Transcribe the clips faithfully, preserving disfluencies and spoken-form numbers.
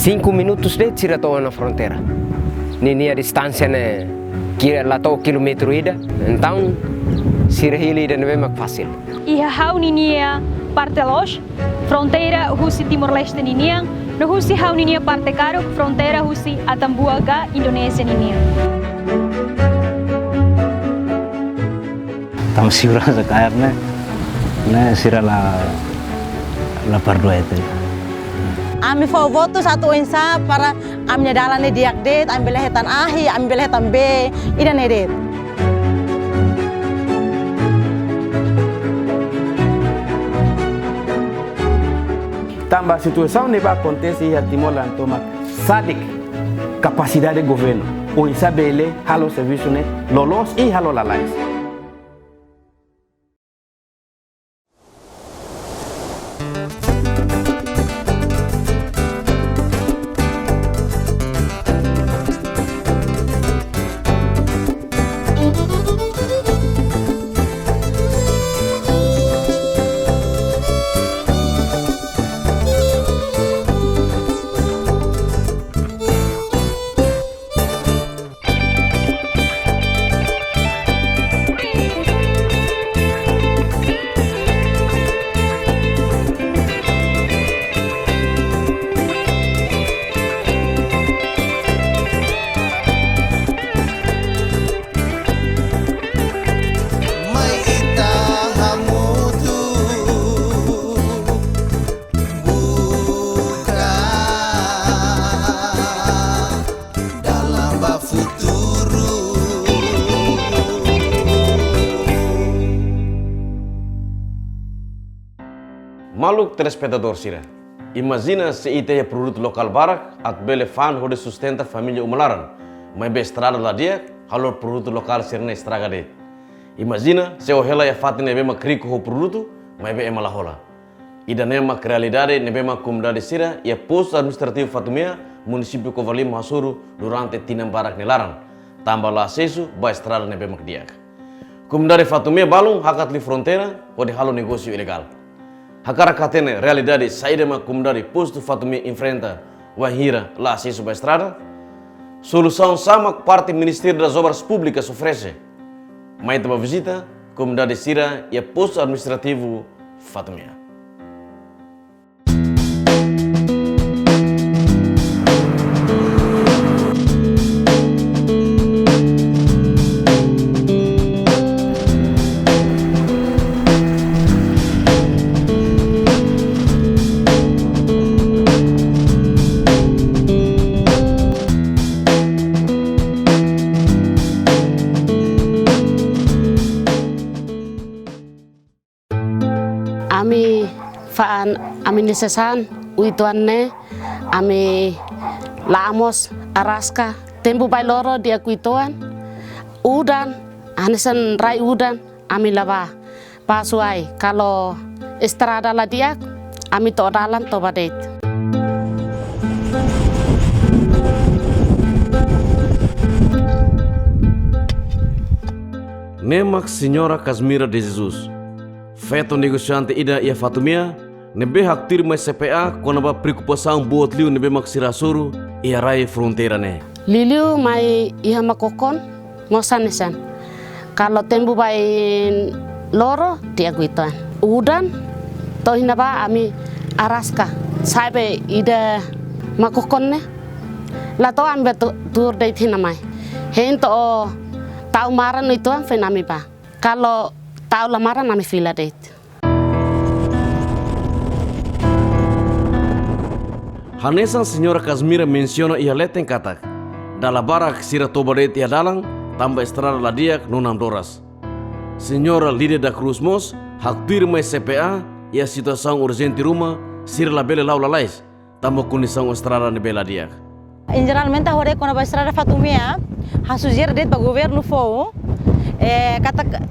Cinco minutos de'it sira to'o ona fronteira. Ninia distánsia ne'e kira la to'o kilómetru ida. Entaun sira hili ida ne'ebé mak fasil. Iha ha'u ninia parte loos, fronteira husi Timor-Leste ninian, no husi ha'u ninia parte karuk, fronteira husi Atambua ka Indonézia ninian. Tanba seguransa kaer ne'e, ne'e sira la, la perdua itu. Ami fó votu atu oinsá para ami-nia dalan ne'e di'ak de'it, ami bele hetan ahi, ami bele hetan bee, ida-ne'e de'it. Tanba situasaun ne'ebé akontese iha Timor laran tomak sadik kapasidade governu oinsá bele halo servisu ne'e loloos i halo lalais. Mai ita hamutuk buka dalan ba futuru. Maluk telespetadór sira, imajina se ita iha produtu lokál barak atu bele fa'an hodi sustenta família uma laran, maibé estrada la di'ak halo produtu lokál sira-ne'e estraga de'it. Imajina se ó hela iha fatin ne'ebé mak riku ho produtu, maibé ema la hola. Ida-ne'e mak realidade ne'ebé mak komunidade sira iha Postu Administrativu Fatumea, Munisípiu Covalima hasoru durante tinan barak nia laran, tanba la asesu ba estrada ne'ebé mak di'ak. Komunidade Fatumea balun hakat liu fronteira hodi halo negósiu ilegál. Hakarak hatene realidade saida mak komunidade Postu Fatumea enfrenta wainhira la asesu ba estrada? Solusaun sá mak parte Ministériu das Obras Públicas oferese? Mai ita bá vizita komunidade sira iha Postu Administrativu Fatumea. Ami fa'an ami-nia sasán uitoan ne'e, ami la'o mós araska, tempu bailoro di'ak uitoan, udan, hanesan rai udan, ami la bá. Pasuai, kalau estrada la di'ak, ami to'o dalan toba de'it. Ne'e mak Señora Casmira de Jesus, feto negosiante ida iha Fatumea, ne'ebé haktuir mai C P A kona-ba preokupasaun boot liu ne'ebé mak sira hasoru iha rai fronteira ne'e. Liuliu mai iha Makokon, mós hanesan. Kalau tempu bailoro di'ak uitoan. Udan, to'o iha ne'ebá ami araska. Sa'e be ida Makokon ne'e. La to'o ami bá tu-, tuur de'it iha ne'e mai. Hein to'o tau maran uitoan foin ami bá. Kalau tau la maran ami fila de'it. Hanesan Señora Casmira mensiona iha leten katak, dala barak sira toba de'it iha dalan, tanba estrada la di'ak no namdoras. Señora Lídia da Cruz mós haktuir mai C P A iha situasaun urjente ruma, sira labele la'o lalais, tanba kondisaun estrada ne'ebé la di'ak. Em, jeralmente, ha'u haree kona-ba estrada Fatumea, ha'u sujere de'it ba governu foun, eh, katak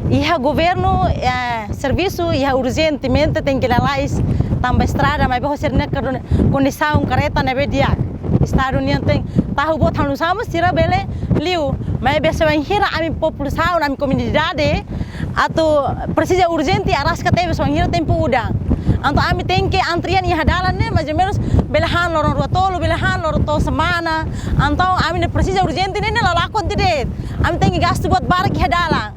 iha governu, eh, servisu iha urjentemente tenke lalais tanba estrada, maibé ho sira-nia kadu-, kondisaun kareta ne'ebé di'ak. Estadu nian tenke tahu boot halo nu'usá mak sira bele liu, maibé se wainhira ami populasaun, ami komunidade, atu presiza urjente araska tebes wainhira tempu udan. Entaun ami tenke antrian iha dalan ne'e, mais ou menus bele han loron rua tolu, bele han loron to'o semana. Entaun ami ne'e presiza urjente ne'e, ne'e la lakon tiha de'it. Ami tenke gastu buat barak iha dalan.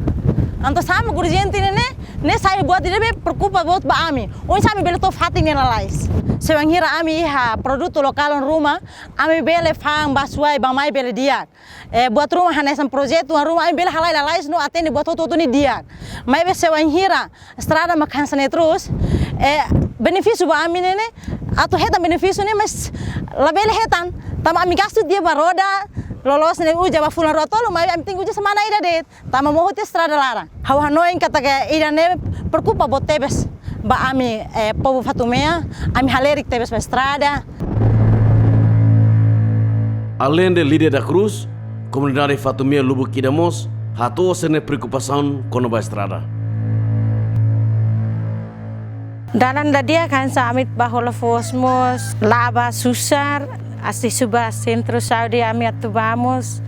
Entaun sama urjente ne'e, ne'e, ne'e sai buat ida be preokupa buat ba ami. Oinsá ami bele to'o fatin ne'e lalais. Se wainhira ami iha produtu lokál ruma, ami bele fa'an ba Suai, bá-mai bele di'ak. Eh, buat ruma hanesan projetu ruma, ami bele halai lalais no atende buat hotu-hotu ne'e di'ak. Maibé se wainhira estrada mak hanesan ne'e terus, eh, benefísiu ba ami ne'e, ne'e, atu hetan benefísiu ne'e, mais labele hetan. Tanba ami gastu tiha ba roda, loloos ne'e uza ba fulan rua tolu, maibé ami tenke uza semana ida de'it. Tanba mohu tiha estrada laran. Ha'u hanoin katak ida-ne'e preokupa boot tebes ba ami, eh, povu Fatumea, ami halerik tebes ba estrada. Aleinde Lídia da Cruz, komunidade Fatumea lubuk ida mós hato'o sira-nia preokupasaun kona-ba estrada. Dalan la di'ak, hanesan ami atu bá hola foos mós, la'o bá susar, asesu ba sentru saúde ami atu bá mós,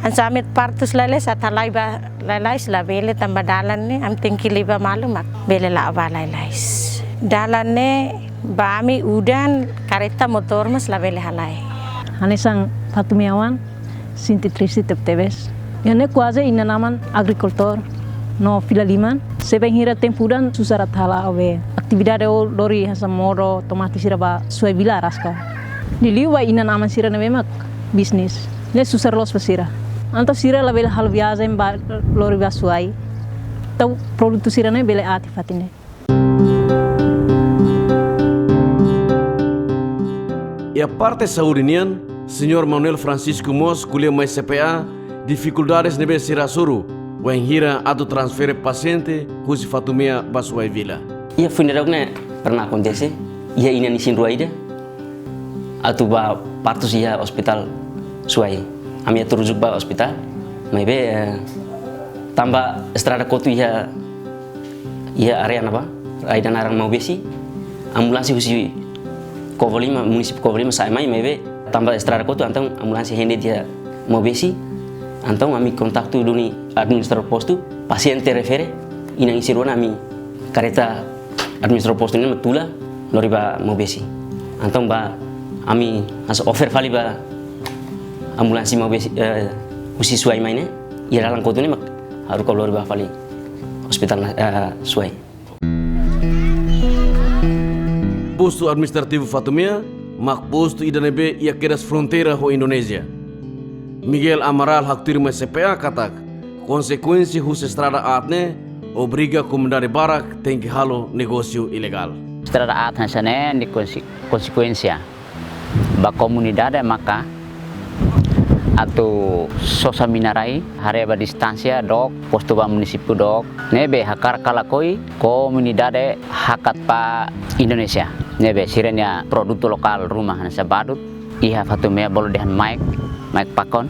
hanesan ami atu partus lalais, atu halai bá lalais labele tanba dalan ne'e, ami tenke liu ba malu mak bele la'o bá lalais. Dalan ne'e ba ami udan, kareta, motór mós labele halai. Hanesan Fatumean sente triste tebetebes. Iha ne'e kuaze inan-aman agrikultór no fila liman. Se bainhira tempu udan susar atu hala'o be atividade ou lori hanesan modo, tomate sira ba Suai vila araska. Liuliu ba inan-aman sira ne'ebé mak bisnis. Ne'e susar loos ba sira. Entaun sira labele halo viajen ba lori ba Suai. Entaun produtu sira ne'e bele aat iha fatin ne'e. Iha parte saúde nian, Señór Manuel Francisco mós ko'alia mai C P A difikuldades ne'ebé sira hasoru, wainhira atu transfere pasiente husi Fatumea ba Suai vila. Iha foin daudauk ne'e pernah akontese, iha inan isin-rua ida atu bá partus iha ospitál Suai. Ami atu rujuk bá ospitál, maibé, eh, tanba estrada kotu iha, iha área ne'ebá, rai-naran Maubesi, ambulánsia husi Covalima, munisípiu Covalima sa'e mai, maibé tanba estrada kotu, entaun ambulánsia hein de'it iha Maubesi, entaun ami kontaktu duni administradór postu, pasiente refere, inan isin-rua ne'e ami kareta administradór postu ne'e mak tula lori ba Maubesi. Entaun ba ami hanesan offer fali ba ambulánsia Maubesi, eh, husi Suai mai ne'e, iha dalan kotu ne'e mak haruka lori bá fali ospitál, eh, Suai. Postu administrativu Fatumea mak postu ida ne'ebé iha kedas fronteira ho Indonézia. Miguel Amaral haktuir mai C P A katak, konsekuénsia husi estrada aat ne'e obriga komunidade barak tenke halo negósiu ilegál. Estrada aat hanesan ne'e nia konse-, konsekuénsia ba komunidade maka atu sosa mina-rai, haree ba distánsia dook, postu ba munisípiu dook, ne'ebé hakarak ka lakohi komunidade hakat ba Indonézia. Ne'ebé sira-nia produtu lokál ruma hanesan badut, iha Fatumea bolu dehan maek, maek pakon,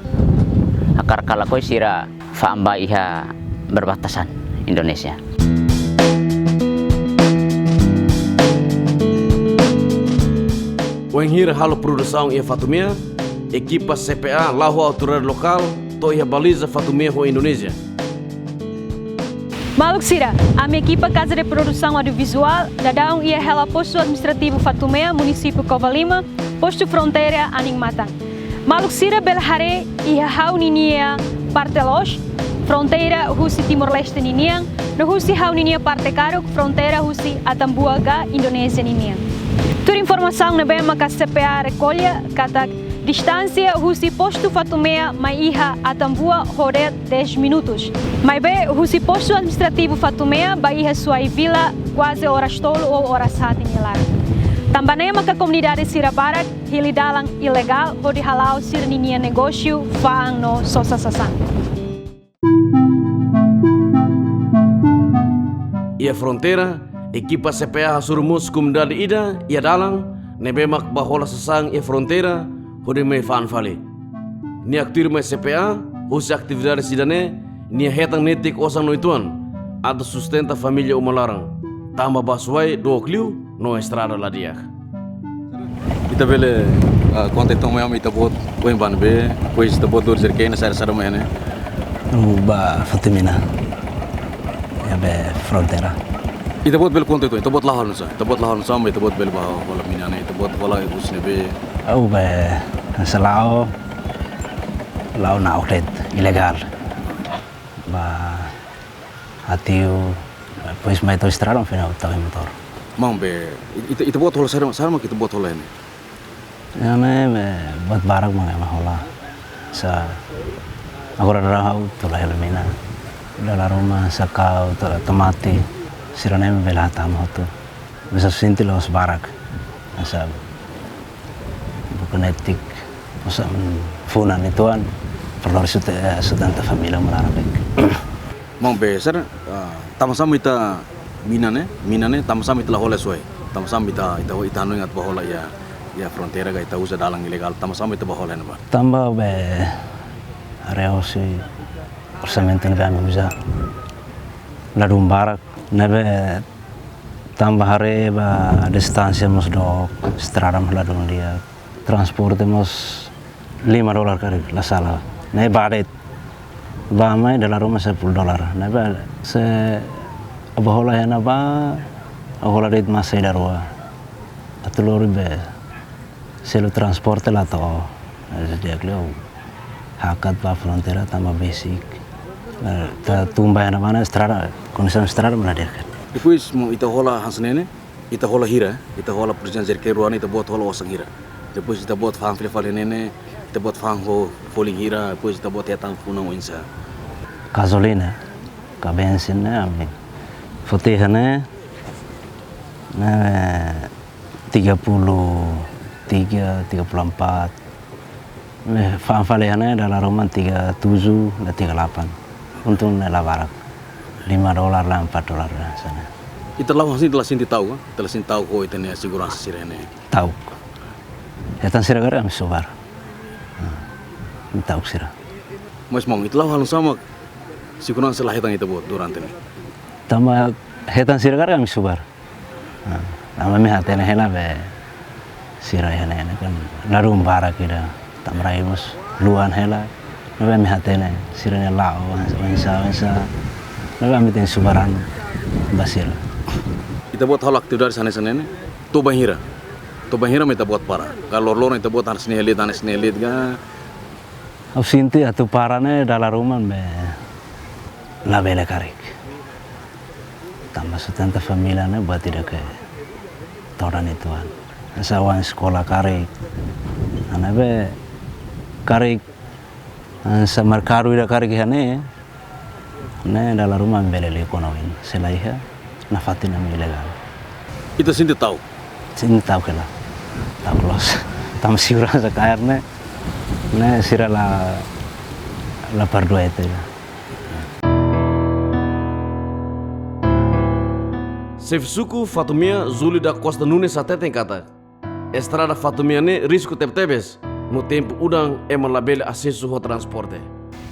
hakarak ka lakohi sira fa'an ba iha perbatasan Indonézia. Wainhira halo produsaun iha Fatumea, ekipa C P A la'o ho autoridade lokál to'o iha baliza Fatumea ho Indonézia. Maluk sira, ami ekipa Casa de Produção Audiovisual daudaun iha hela postu administrativu Fatumea, munisípiu Covalima, postu fronteira Aning Matan. Maluk sira bele haree iha ha'u-nia parte loos, fronteira husi Timor-Leste ninian, no husi ha'u-nia parte karuk, fronteira husi Atambua ka Indonézia ninian. Tuir informasaun ne'ebé maka C P A rekolla katak distánsia husi postu Fatumea mai iha Atambua ho de'it dez minutus. Maibé husi postu administrativu Fatumea ba iha Suai vila kuaze oras tolu ou oras haat nia laran. Tanba ne'e maka komunidade sira barak hili dalan ilegál hodi hala'o sira-ninia negósiu, fa'an no sosa sasán. Iha fronteira, ekipa C P A hasoru mós komunidade ida iha dalan ne'ebé mak bá hola sasán iha fronteira hodi mai fa'an fali. Nia haktuir mai C P A, husi atividade ida-ne'e, nia hetan netik osan no uitoan atu sustenta família uma laran. Tanba bá Suai dook liu no estrada la di'ak. Ita bele, ah, konta uitoan mai ami, ita-boot ohin bá ne'ebé, depois ita-boot lori jerkena, saida saida mai ne'e? Ha'u bá Fatumea ona, iha be fronteira. Ita-boot bele konta uitoan, ita-boot la'o halo nusá, ita-boot la'o halo nusá, mak ita-boot bele bá hola mina ne'e, ita-boot hola husi ne'ebé? Ha'u bá, hanesan la'o, la'o na'ok de'it, ilegál. Bá, atiu, depois mai to'o estrada, final tau motór. Maun, be, ita, ita-boot hola saida, saida mak ita-boot hola ne'e? Ne'e, be, buat barak mak ema hola. Hanesan, agora daudaun ha'u tula hela mina. Dala ruma hanesan kau, to-, tomate. Sira-ne'e bele hatama hotu. Bisa sente la'ós barak. Hanesan, bukan etik. Hanesan, funan uitoan. Perlu sute-, eh, sustenta família morar bek. Maun, be, sira, ah, tanbasá mak ita mina ne'e, mina ne'e, tanbasá mak ita la hola soe. Tanbasá mak ita, ita, ita hanoin atu bá hola iha, iha fronteira ka ita uza dalan ilegál, tanbasá mak ita bá hola ne'ebá? Tanba be haree hosi orsamentu ne'ebé ami uza ladún barak, ne'ebé tanba haree ba distánsia mós dook, estrada mós ladún di'ak, transporte mós lima dolar karik, la sala. Ne'e bá de'it. Bá mai dala ruma sepuluh dolar. Ne'ebé se bá hola iha ne'ebá, hola de'it masa ida rua. Atu lori be selu transporte la to'o. Jadi aku liu hakat bá fronteira tanba besik. Eh, ita tun ba iha ne'ebá ne'e estrada, kondisaun estrada mak la di'ak. Depois maun, ita hola hanesan ne'e ne'e, ita hola hira, ita hola, por ezemplu, jerikén rua ne'e ita-boot hola osan hira. Depois ita-boot fa'an fila fali ne'e ne'e, ita-boot fa'an ho folin hira, depois ita-boot hetan funan oinsá? Gazolina, ka bensin ne'e, ami foti iha ne'e, ne'e tiga puluh tiga, tiga puluh empat. Eh, fa'an fali iha ne'e dala ruma tiga tujuh, la tiga delapan. Untung ne'e la barak. Lima dolar la empat dolar la hanesan ne'e. Ita la'o hanesan ne'e, ita la sente ta'uk, ka? Ita la sente ta'uk ho ita-nia seguransa sira ne'e? Ta'uk. Hetan sira karik ami subar. Hmm. Ta'uk sira. Mas maun, ita la'o halo nusá mak seguransa la hetan ita-boot durante ne'e? Tanba hetan sira karik ami subar. Ah, ami hatene hela be sira iha ne'e kan ladún barak ida, tamrai mós luan hela. Ne'ebé ami hatene sira-nia la'o, oinsá, oinsá. Ne'ebé ami tenke subar an ba sira. Ita-boot halo atividade hanesan ne'e, to'o bainhira? To'o bainhira mak ita-boot para? Ka loroloron ita-boot hanesan ne'e de'it, hanesan ne'e de'it ka? Ha'u sente atu para ne'e dala ruma be labele karik. Tanba sustenta família ne'e buat ida ke todan uitoan. Hanesan oan eskola karik. Ne'ebé karik, hanesan merkadu ida karik iha ne'e. Ne'e dala ruma bele liu kona-ba oin. Se la iha, nafatin ami ilegál. Ita sente ta'uk? Sente ta'uk hela. Ta'uk loos. Tanba seguransa kaer ne'e, ne'e sira la, la perdua ita. Xefe suku Fatumea, Júlio da Costa Nunes hateten katak estrada Fatumea ne'e risku tebetebes, no tempu udan ema labele asesu ho transporte.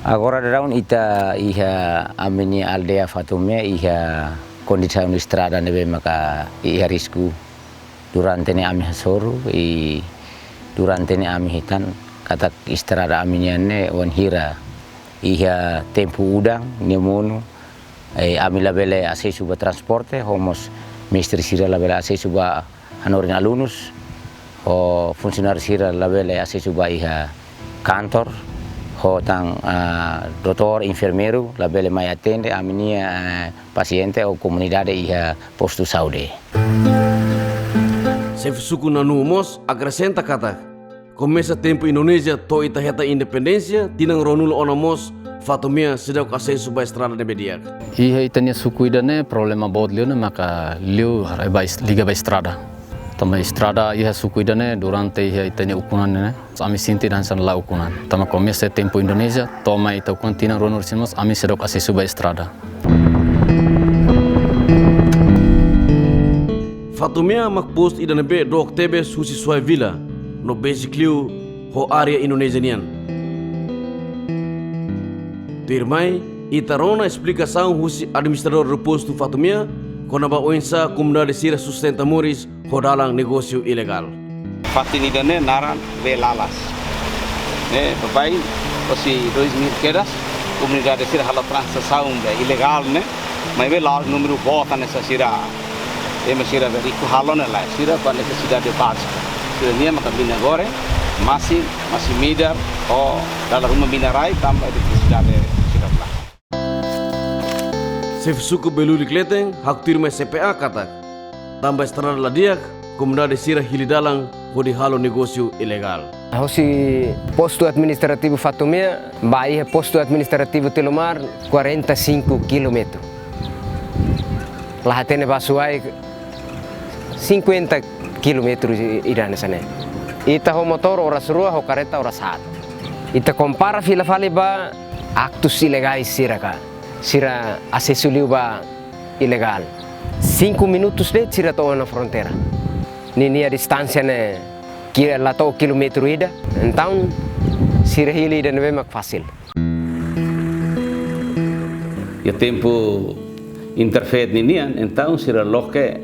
Agora daudaun ita iha ami-nia aldeia Fatumea iha kondisaun estrada ne'ebé maka iha risku. Durante ne'e ami hasoru, i durante ne'e ami hetan katak estrada ami-nian ne'e wainhira iha tempu udan ne'e monu, eh, ami labele asesu ba transporte, ho mós mestre sira labele asesu ba hanorin alunus, ho funsionáriu sira labele asesu ba iha kantor, ho tan, ah, doutór, enfermeiru labele mai atende ami-nia, eh, pasiente ou komunidade iha postu saúde. Xefe suku Nanu mós akresenta katak, komesa tempu Indonézia to'o ita hetan independénsia, tinan ruanulu ona mós, Fatumea seidauk asesu ba estrada ne'ebé di'ak. Iha ita-nia suku ida-ne'e problema boot liu ne'e maka liu haree ba es-, liga ba estrada. Tanba estrada iha suku ida-ne'e durante iha ita-nia ukun-an ne'e, ami sente hanesan la ukun-an. Tanba komesa tempu Indonézia, to'o mai ita ukun-an tinan ruanulu-resin mós, ami seidauk asesu ba estrada. Fatumea mak postu ida ne'ebé dook tebes husi Suai Vila, no besik liu ho área Indonézia nian. Tuirmai, ita rona esplikasaun husi administradór postu Fatumea, kona-ba oinsá komunidade sira sustenta moris ho dalan negósiu ilegál. Fatin ida-ne'e naran Velalas. Ne'e, baibain, husi dois mil kedas, komunidade sira halo tranzasaun be ilegál ne'e. Maibé la'ós númeru boot hanesan sira, ema sira be riku halo ne'e lae, sira ba nesesidade bázika. Sira-nian maka mina goreng, masin, masin-midar, ho dala ruma mina-rai tanba eletrisidade sira la. Xefe suku Belulik Leten haktuir mai C P A katak, tanba estrada la di'ak, komunidade sira hili dalan hodi halo negósiu ilegál. Hosi postu administrativu Fatumea ba iha postu administrativu Telumar, quarenta e cinco quilómetros. La hatene ba Suai, cinquenta quilómetros ida hanesan ne'e. Ita ho motór oras rua, ho kareta oras haat. Ita kompara fila fali ba aktus ilegais sira ka. Sira asesu liu ba ilegál. Cinco minutos de'it sira to'o ona fronteira. Ninia distánsia ne'e ki-, la to'o kilómetru ida. Entaun, sira hili ida ne'ebé mak fasil. Iha tempu Interfaith ninian, entaun sira loke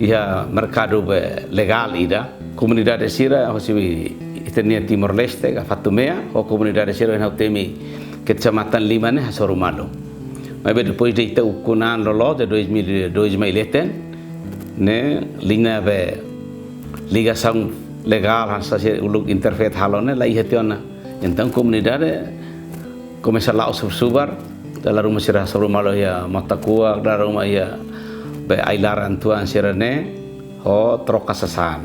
iha merkadu be legál ida. Komunidade sira hosi ita-nia Timor-Leste ka Fatumea, ho komunidade sira iha ha'u temi kecamatan lima ne'e hasoru malu. Maibé depois de ita ukun an loloos de dois mil e dois mai leten, ne'e liña be ligasaun legál hanesan sira uluk Interfaith halo ne'e la iha tiha ona. Entaun komunidade komesa la'o subar-subar, dala ruma sira hasoru malu iha mota kuak, dala ruma iha be ai-laran tuan sira-ne'e, ho troka sasán.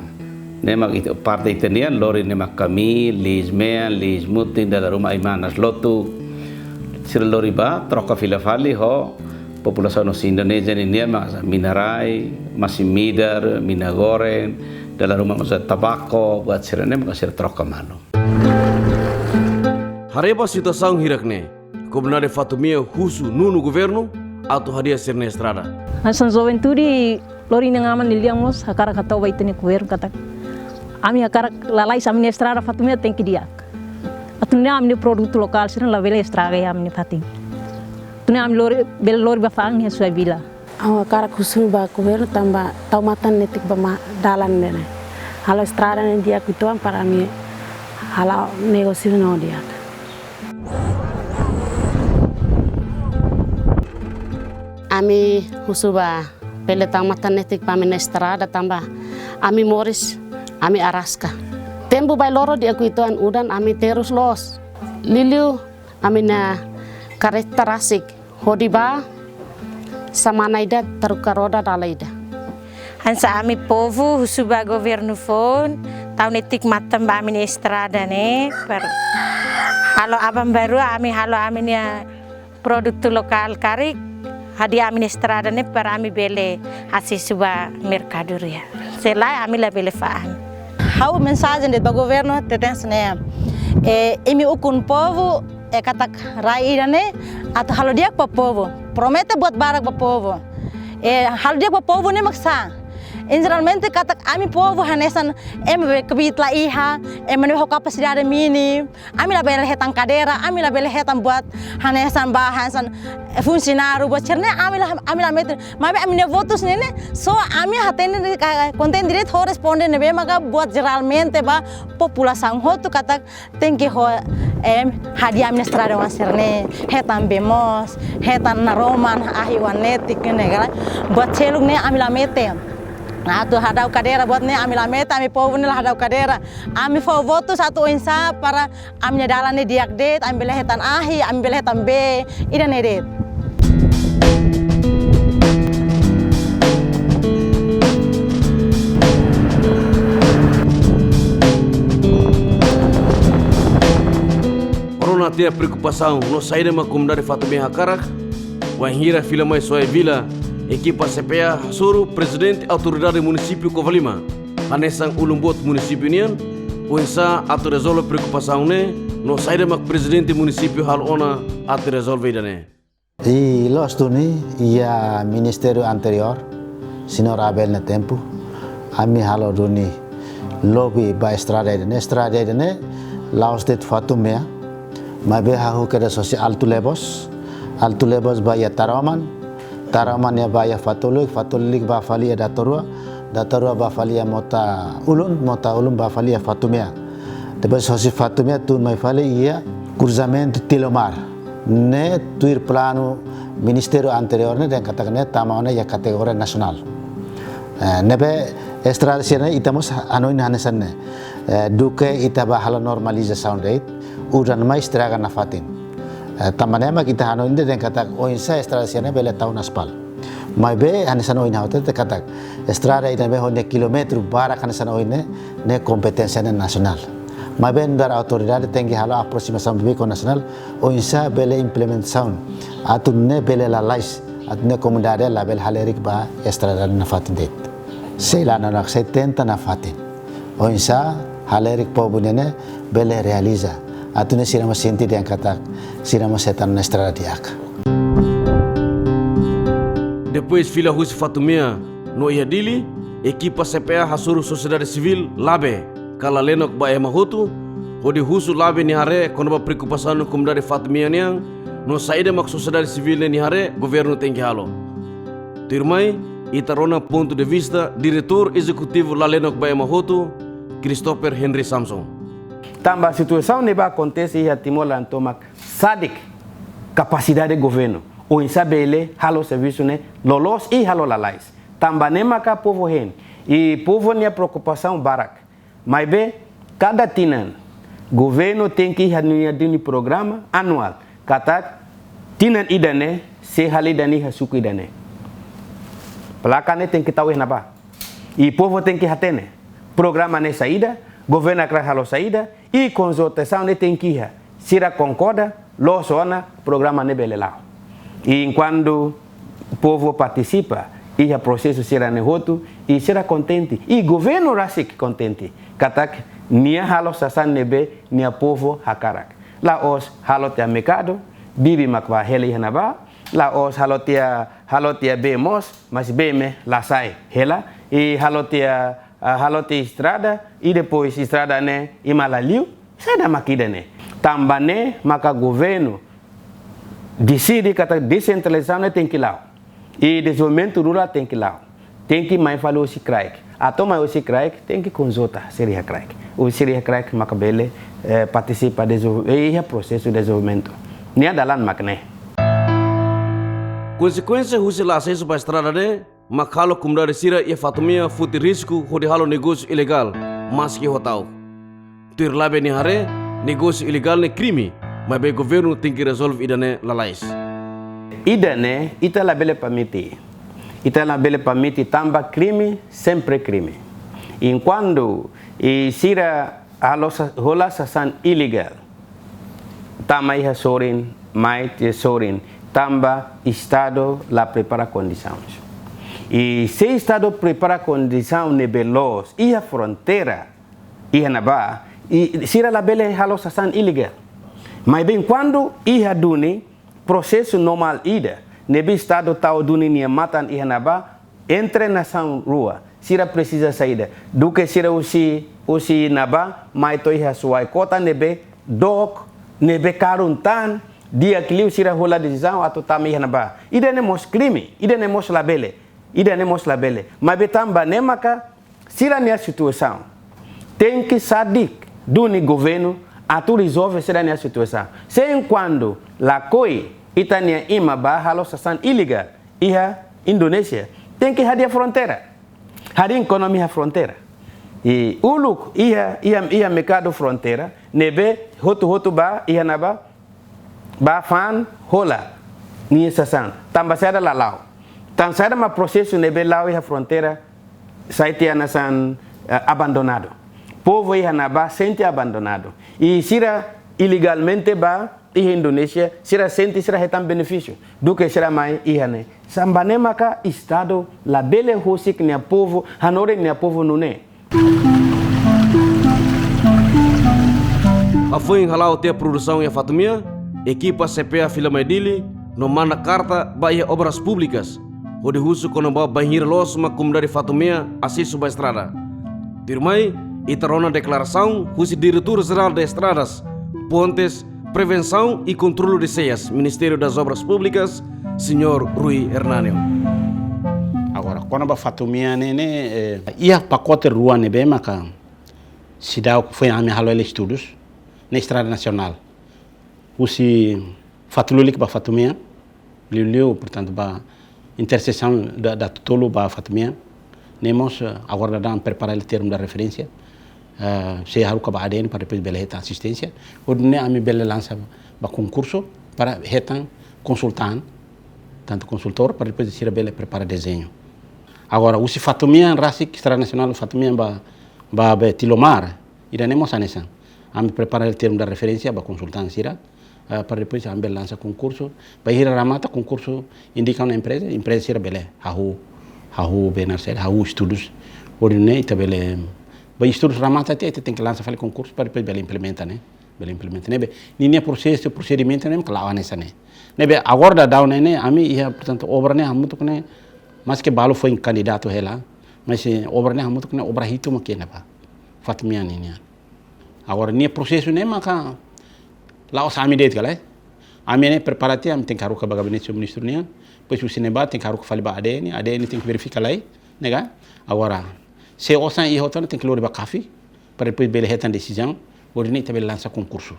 Ne'e mak ita, parte ita-nian, lori ne'e mak kamii, liis mean, liis mutin, dala ruma ai-manas lotu. Sira lori ba, troka fila fali ho populasaun hosi Indonézia ninian mak mina-rai, masin-midar, mina goreng, dala ruma mós tabaku, buat sira-ne'e mak sira troka malu. Haree ba situasaun hirak ne'e, komunidade Fatumea husu nonu governu atu hadi'a sira-nia estrada. Hanesan juventude lori nia aman lian mós hakarak hato'o ba ita-nia governu katak, ami hakarak lalais ami-nia estrada Fatumea tenke di'ak. Atu nune'e ami-nia produtu lokál sira labele estraga iha ami-nia fatin. Atu nune'e ami lori, bele lori ba fa'an iha Suai Vila. Ha'u hakarak husu ba governu tanba tau matan netik ba ma-, dalan ne'e. Halo estrada ne'e di'ak uitoan para ami hala'o negósiu no di'ak. Ami husu ba bele tau matan netik ba ami-nia estrada tanba ami moris, ami araska. Tempu bailoro di'ak uitoan udan ami terus loos. Liuliu ami-nia kareta rasik hodi ba semana ida troka roda dala ida. Hanesan ami povu husu ba governu foun, tau netik matan ba ami-nia estrada ne'e, para halo aban-bainrua ami halo ami-nia produtu lokál karik, hadi'a ami-nia estrada ne'e para ami bele asesu ba merkadoria. Se lae ami labele fa'an. Ha'u mensajen de'it ba governu hateten hanesan ne'e. Eh, imi ukun povu, eh, katak rai ida-ne'e atu halo di'ak ba povu. Promete buat barak ba povu. Eh, halo di'ak ba povu ne'e mak sá? Eh, jeralmente katak ami povu hanesan ema be kbiit la iha, ema ne'ebé ho kapasidade mínimu. Ami labele hetan kadeira, ami labele hetan buat hanesan ba hanesan, eh, funsionáriu buat sira-ne'e ami la, ami la metin. Maibé ami-nia votus ne'e ne'e, só ami hatene de'it ka, kontente de'it ho responde ne'ebé maka buat jeralmente ba populasaun hotu katak tenke ho, em, hadi'a ami-nia estrada oan sira-ne'e, hetan bee moos, hetan naroman, ahi oan netik ne'e ka lae. Buat seluk ne'e ami la metin. Atu hadau kadeira buat ne'e ami la metin, ami povu ne'e la hadau kadeira. Ami fó votus atu oinsá para ami-nia dalan ne'e di'ak de'it, ami bele hetan ahi, ami bele hetan bee, ida-ne'e de'it. Rona tiha preokupasaun no saida mak komunidade Fatumea hakarak, wainhira fila mai Suai Vila, ekipa C P A hasoru Prezidente Autoridade Munisípiu Covalima, hanesan ulun boot munisípiu nian, oinsá atu rezolve preokupasaun ne'e, no saida mak Prezidente Munisípiu halo ona atu rezolve ida-ne'e. I loos duni, iha ministériu anteriór, Señór Abel nia tempu, ami halo duni lobi ba estrada ida-ne'e, estrada ida-ne'e, la'ós de'it Fatumea, maibé hahú kedas hosi Altu Lebos, Altu Lebos ba iha Taroman, Taroman iha ba iha Fatuluk, Fatuluk ba fali iha Datorua, Datorua ba fali iha Mota Ulun, Mota Ulun ba fali iha Fatumea. Depois hosi Fatumea tun mai fali iha kruzamentu Tilomar. Ne'e tuir planu ministériu anteriór ne'e dehan katak ne'e tama ona iha kategoria nasionál. Eh, ne'ebé estrada sira-ne'e ita mós hanoin hanesan ne'e. Eh, duké ita bá halo normalizasaun de'it, udan mai estraga nafatin. Eh, tanba ne'e mak ita hanoin dehan katak oinsá estrada sira-ne'e bele tau aspal. Maibé hanesan ohin ha'u hatete katak estrada ida ne'ebé ho nia kilómetru barak hanesan ohin ne'e, ne'e kompeténsia ne'e nasionál. Maibé nu'udar autoridade tenke halo aproximasaun bibi ho nasionál, oinsá bele implementasaun, atu ne'e bele lalais, atu ne'e komunidade labele halerik ba estrada nafatin de'it. Sei la nanak, sei tenta nafatin. Oinsá halerik povu ne'e bele realiza. Atu ne'e sira mós sente dehan katak sira mós hetan ona estrada di'ak. Depois fila husi Fatumea no iha Dili, ekipa C P A hasoru sosiedade sivíl Labe ka Lalenok ba Ema Hotu, hodi husu Labe nia haree kona-ba preokupasaun komunidade Fatumea nian, no saida mak sosiedade sivíl ne'e nia haree governu tenke halo. Tuirmai, ita rona pontu de vista Diretór Ezekutivu Lalenok ba Ema Hotu, Christopher Henry Samson. Tanba situasaun ne'ebé akontese iha Timor laran tomak sadik kapasidade governu oinsá bele halo servisu ne'e loloos i halo lalais. Tanba ne'e maka povu hein, i povu nia preokupasaun barak. Maibé, kada tinan, governu tenke iha nia duni programa anuál, katak tinan ida-ne'e sei halo ida-ne'e iha suku ida-ne'e. Plaka ne'e tenke tau iha ne'ebá. I povu tenke hatene programa ne'e saida, governu hakarak halo saida, i konsultasaun ne'e tenke iha. Sira konkorda, loos ona, programa ne'e bele la'o. I enkuantu povu partisipa iha prosesu sira-ne'e hotu, i sira kontente, i governu rasik kontente katak nia halo sasán ne'ebé nia povu hakarak. La'ós halo tiha merkadu, bibi mak bá hela iha ne'ebá, la'ós halo tiha, halo tiha bee moos, mas bee ne'e la sai hela, i halo tiha, ah, halo tiha estrada, i depois estrada ne'e ema la liu, saida mak ida-ne'e. Tanba ne'e maka governu deside katak desentralizasaun ne'e tenke la'o. I dezenvolvimentu rurál tenke la'o. Tenke mai fali husi kraik. Atu mai husi kraik, tenke konsulta sira iha kraik. Husi sira iha kraik maka bele, eh, partisipa dezenvol-, eh, iha prosesu dezenvolvimentu. Nia dalan mak ne'e. Konsekuénsia husi la asesu ba estrada ne'e, mak halo komunidade sira iha Fatumea foti risku hodi halo negósiu ilegál, maski ho ta'uk. Tuir Labe nia haree, negósiu ilegál ne'e krime, maibé governu tenke rezolve ida-ne'e lalais. Ida-ne'e, ita labele permite. Ita labele permite tanba krime, sempre krime. Enkuantu, i sira halo sa-, hola sasán ilegál, tama iha sorin, mai tiha sorin, tanba Estadu la prepara kondisaun. I se Estadu prepara kondisaun ne'ebé loos iha fronteira, iha ne'ebá, i sira labele halo sasán ilegál. Maibé enkuantu iha duni prosesu normál ida, ne'ebé Estadu tau duni nia matan iha ne'ebá, entre nasaun rua, sira presiza saida? Duké sira husi, husi ne'ebá, mai to'o iha Suai kota ne'ebé dook, ne'ebé karun tan, di'ak liu sira hola desizaun atu tama iha ne'ebá. Ida-ne'e mós krime, ida-ne'e mós labele, ida-ne'e mós labele. Maibé tanba ne'e maka sira-nia situasaun tenke sadik duni governu atu rezolve sira-nia situasaun. Se enkuantu lakohi ita-nia ema bá halo sasán ilegál iha Indonézia, tenke hadi'a fronteira. Hadi'a ekonomia iha fronteira. I uluk iha, iha, iha merkadu fronteira, ne'ebé hotu-hotu bá iha ne'ebá, bá fa'an hola nia sasán. Tanba saida la la'o? Tan saida mak prosesu ne'ebé la'o iha fronteira, sai tiha hanesan, eh, abandonadu. Povu iha ne'ebá sente abandonadu. I sira ilegalmente bá iha Indonézia, sira sente sira hetan benefísiu. Duké sira mai iha ne'e. Tanba ne'e maka Estadu labele husik nia povu, hanorin nia povu nune'e. Hafoin hala'o tiha produsaun iha Fatumea, ekipa C P A fila mai Dili, no manda karta ba iha Obras Públikas, hodi husu kona-ba bainhira loos mak komunidade Fatumea asesu ba estrada. Tuirmai, ita rona deklarasaun husi Diretór Jerál de Estradas, Pontes, Prevensaun i Kontrolu de Seias, Ministériu das Obras Públikas, Señór Rui Hernanio. Agora, kona-ba Fatumea ne'e, ne'e, eh, iha pakote rua ne'ebé maka seidauk foin ami halo hela estudus, ne'e estrada nasionál. Husi Fatulilik ba Fatumea, liuliu, portantu, ba intersesaun da, da Totolo ba Fatumea. Ne'e mós, eh, agora daudaun prepara termu da referénsia. Eh, sei haruka ba A D N para depois bele hetan asisténsia. Hodi nune'e ami bele lansa ba konkursu para hetan konsultan, tantu konsultór, para depois sira bele prepara dezeñu. Agora, husi Fatumea rasik, estrada nasionál Fatumea ba, ba, ba Tilomar, ida-ne'e mós hanesan. Ami prepara termu da referénsia ba konsultan sira, eh, para depois ami bele lansa konkursu. Bainhira remata konkursu, indika ona empreza, empreza sira bele hahú, hahú benar sira, hahú estudus. Hodi nune'e ita bele, ba estudus remata tiha, ita tenke lansa fali konkursu para depois bele implementa, ne'e. Bele implementa. Ne'ebé, ninia prosesu, prosedimentu ne'e mak la'o hanesan ne'e. Ne'ebé, agora daudaun ne'e, ami iha, portantu, obra ne'e hamutuk ne'e, maski balu foin kandidatu hela, mas, eh, obra ne'e hamutuk ne'e obra hitu mak iha ne'ebá. Fatumea ninian. Agora, nia prosesu ne'e maka la'ós ami de'it ka lae. Ami ne'e prepara tiha, ami tenke haruka ba gabinete ministru nian, depois husi ne'ebá tenke haruka fali ba A D N, A D N tenke verifika lai, ne'e ka? Agora, se osan iha hotu ne'e tenke lori ba CAFI, para depois bele hetan desizaun, hodi nune'e ita bele lansa konkursu.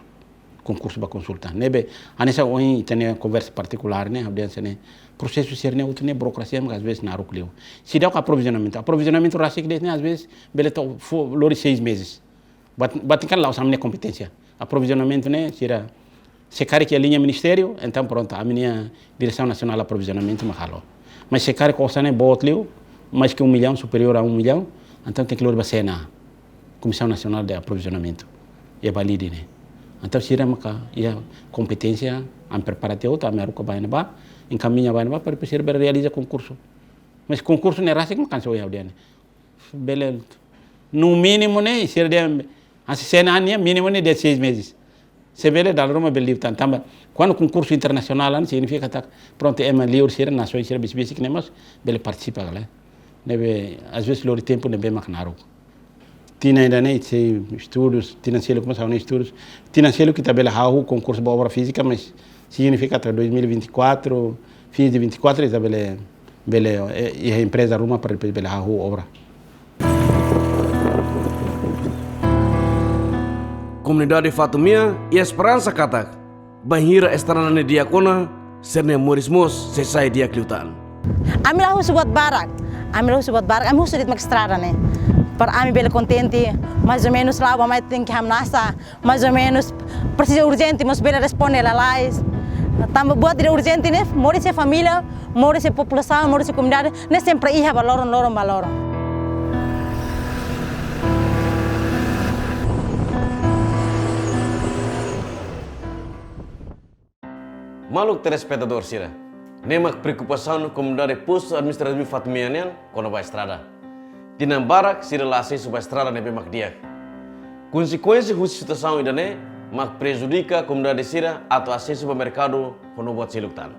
Konkursu ba konsultan. Ne'ebé, hanesan ohin ita-nia konversa partikulár ne'e, audiénsia ne'e, prosesu sira-ne'e hotu ne'e burokrasia mak às vezes naruk liu. Seidauk aprovizionamentu. Aprovizionamentu rasik de'it ne'e, às vezes, bele to'o fo-, lori seis meses. Bat-, batin kan la'ós ami-nia kompeténsia. Aprovizionamentu ne'e, sira, se karik iha liña ministériu, entaun prontu, ami-nia Diresaun Nasionál Aprovizionamentu mak halo. Mas se karik osan ne'e boot liu, mais que um milhão, superior a um milhão, entaun tenke lori ba CNA, Comissão Nacional de Aprovisionamento, iha Balide ne'e. Entaun sira maka iha kompeténsia, ami prepara tiha hotu, ami haruka ba iha ne'ebá, enkamiña ba iha ne'ebá, para depois sira bele realiza konkursu. Mas konkursu ne'e rasik mak hanesan ohin ha'u dehan ne'e. Bele, no mínimu ne'e, sira dehan, hanesan CNA nian, mínimu ne'e dezasseis meses. Se bele, dala ruma bele liután tanba. Kuandu konkursu internasionál, ne'e signifika katak, prontu, ema liur sira, nasaun sira besik-besik ne'e mós bele partisipa ka lae. Ne'ebé, às vezes, lori tempu ne'ebé mak naruk. Tinan ida-ne'e, sei estudus, tinan seluk mós ha'u-nia estudus. Tinan seluk ita bele hahú konkursu ba obra fízika, mas signifika katak dois mil e vinte e quatro, fim de vinte e quatro, ita bele, bele, eh, iha empreza ruma para depois bele hahú obra. Komunidade Fatumea iha esperansa katak, bainhira estrada ne'e di'ak ona, sira-nia moris mós sei sai di'ak liután. Ami la husu buat barak, ami la husu buat barak, ami husu de'it mak estrada ne'e. Para ami bele kontente, mais ou menus la'o ba mai tenke hamnasa, mais ou menus presiza urjente, mós bele responde lalais. Tanba buat ida urjente ne'e, moris iha família, moris iha populasaun, moris iha komunidade, ne'e sempre iha ba loron, loron ba loron. Maluk telespetadór sira, ne'e mak preokupasaun komunidade postu administrativu Fatumea nian kona-ba estrada. Tinan barak sira la asesu ba estrada ne'ebé mak di'ak. Konsekuénsia husi situasaun ida-ne'e mak prejudika komunidade sira atu asesu ba merkadu ho no buat seluk tan.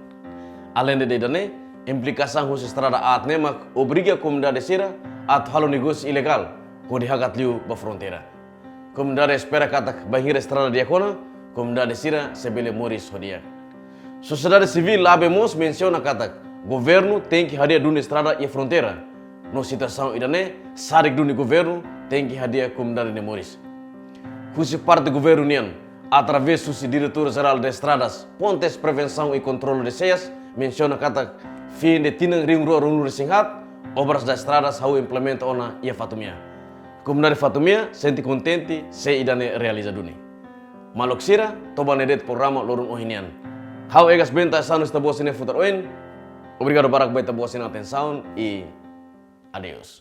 Aleinde de ida-ne'e, implikasaun husi estrada aat ne'e mak obriga komunidade sira atu halo negósiu ilegál hodi hakat liu ba fronteira. Komunidade espera katak bainhira estrada di'ak ona, komunidade sira sei bele moris ho di'ak. Sosiedade sivíl labele mós mensiona katak governu tenke hadi'a duni estrada iha fronteira. No situasaun ida-ne'e, sadik duni governu tenke hadi'a komunidade nia moris. Husi parte governu nian, através husi Diretór Jerál de Estradas, Pontes, Prevensaun i Kontrolu de Cheias, mensiona katak fin de tinan rihun rua ruanulu resin haat, obras da estradas hahú implementa ona iha Fatumea. Komunidade Fatumea sente kontente se ida-ne'e realiza duni. Maluk sira, to'o ba ne'e de'it programa loron ohin nian. Ha'u Egas Benta, Sanus, ita-boot sira-nia futar oin. Obrigadu barak ba ita-boot sira-nia atensaun i adeus.